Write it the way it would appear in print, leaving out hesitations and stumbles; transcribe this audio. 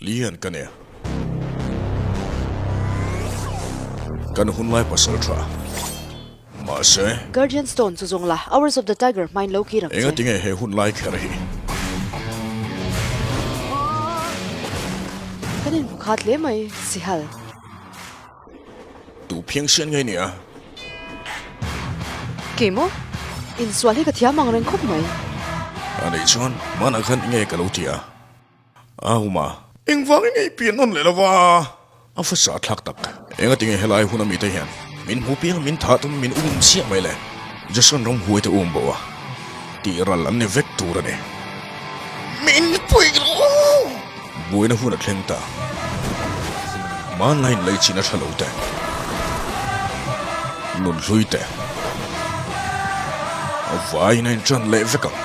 Lian ka nia. Kan hunlai pasal tha. Mahse. Guardian Stone chu zawng la, Hours of the Tiger hmain lo kir ang che. Enga tinge he hunlai kher hi? Kan inhmu khat hle mai, Sihal. Tu phiang sian ngei nia. Kei maw? Insual hi ka thiam ang reng khawp mai. A nih chuan hmanah khan enge ka lo ti a? Auma. Engvangin nge i pian nawn leh lova? A va sa thlak tak. Enga tinge helai hun a mite hian min hmu piang min thah tum min um chiah mai le? Jason ram huai te um bo a, tih ral an ni vek tur a ni. Min pui rawh! Buaina hun a thleng ta. Hmanlaiin lei chin a tha lo te, nun hlui te, a vaiin a inṭan leh vek ang.